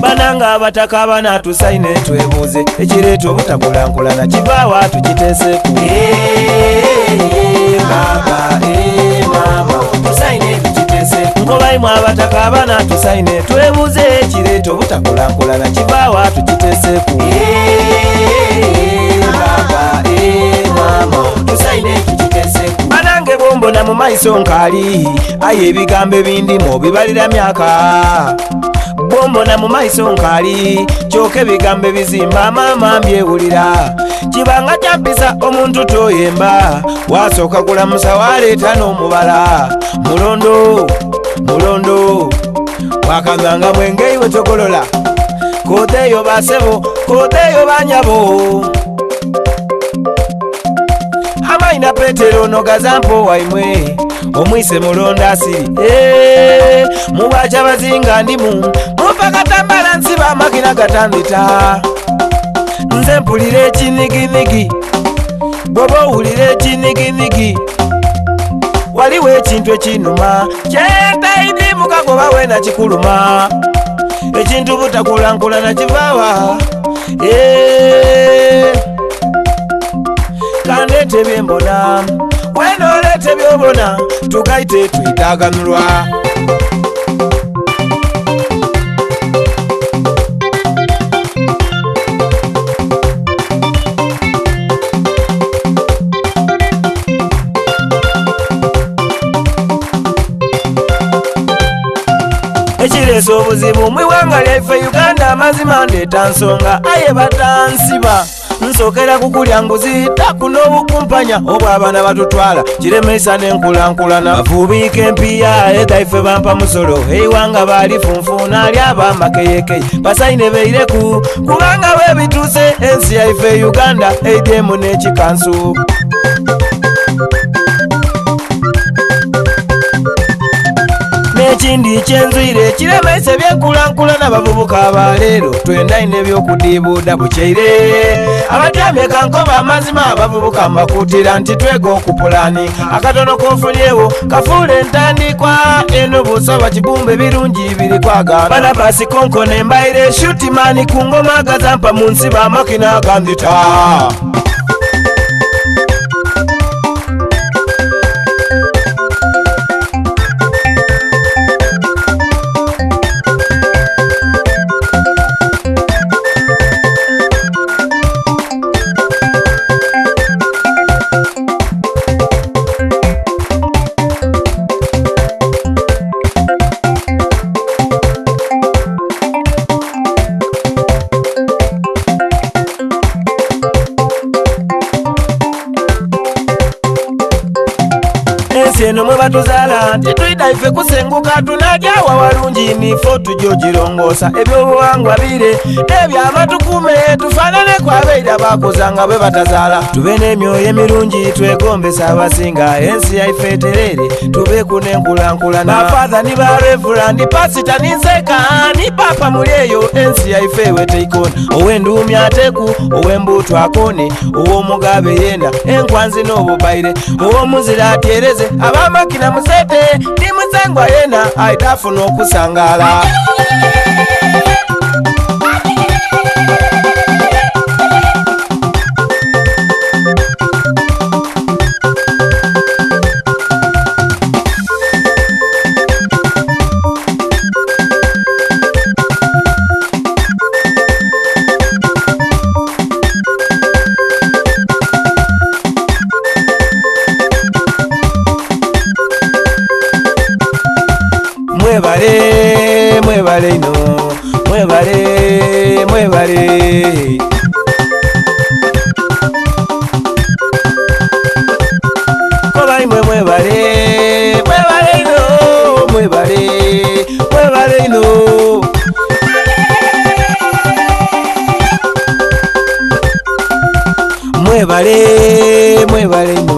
Bananga abataka abana tusaine twebuuze ekireeta obutakulankulana kivaawa tukiteeseku. Baba, mama, tusaine tukiteeseku. Nkobaimwe abataka abana tusaine twebuuze ekireeta obutakulankulana kivaawa tukiteeseku. Baba, mama, tusaine tukiteeseku. Banange bombona mu maiso nkaali, aye ebigambo ebindimu bibalira myaka. Bombona mu maiso nkaali, kyoka ebigambo ebizimba maama mbyewulira. Kibanga kyampisa omuntu toyemba, wasooka kulamusa waleeta n'omubala. Mulondo, mulondo, wakanywanga mwenge iwe togolola. Koteeyo basebo, koteeyo banyabo. Amaina Petero nogazampo waimwe, omwise mulonda asiri. Mubwacha bazinga ndimu, mumpa katambala nsiba amakina gatandita. Nze mpulira ekiniginigi, bw'oba owulira ekiniginigi, waliwo ekintu ekinuma kyentaidi mukagoba wena kikuluma. Ekintu butakulankulana kivaawa. Kandeete byembona, wena oleete byobona, tugaite twitaganulwa. Ekireese obuzibu mu iwanga lyaife Uganda, amazima ndeeta nsonga aye batansiba. Nsokera kukulya nguzi taku n'obukumpanya obw'abaana batutwala kiremesa n'enkulankulana. Bafuubiika empiya edaife bampa musolo, eiwanga balifunfuna lyaba amakeyekeye basaine beireku, kubanga webituuse ensi yaife Uganda eidyemu n'ekikansu. N'ekindi kyenzwire kiremesa ebyenkulankulana abavubuka abaleero twendaine ebyokudiibuuda bukyeire. Abatyamye kankoba amazima abavubuka mbakuutira nti twega okupulaani. Akatono k'ofunyewo kafuule entandikwa eno bw'osaba kibumbe birungi biri kwagaana. Barabasi konkona embaire shutimani ku ngoma gazampa mu nsiba amakina gandita. Ensi eno mwe batuzaala titwida ife kusenguka, tunajyawa walungi nifo tujja ogirongoosa. Ebyobuwangwa bire n'ebyamatukume tufaanane kwabeira bakozanga bwe batazaala. Tube n'emyoyo emirungi twegombesa abasinga, ensi yaife eterere tubeku n'enkulankulana. Bafatha ni ba reverend, pasita ni nseka ni papa muli eyo, ensi yaife eweteikona. Ow'enduumi ateku, ow'embuutu akone, ow'omugabe yena enkwanzi n'obubaire, ow'omuzira atyereze abamakina musete ni musengwa yena aitafuna okusangala. Mwebale, mwebale ino, mwebale, mwebale. Koba imwe mwebale, mwebale ino, mwebale, mwebale ino. Mwebale, mwebale ino,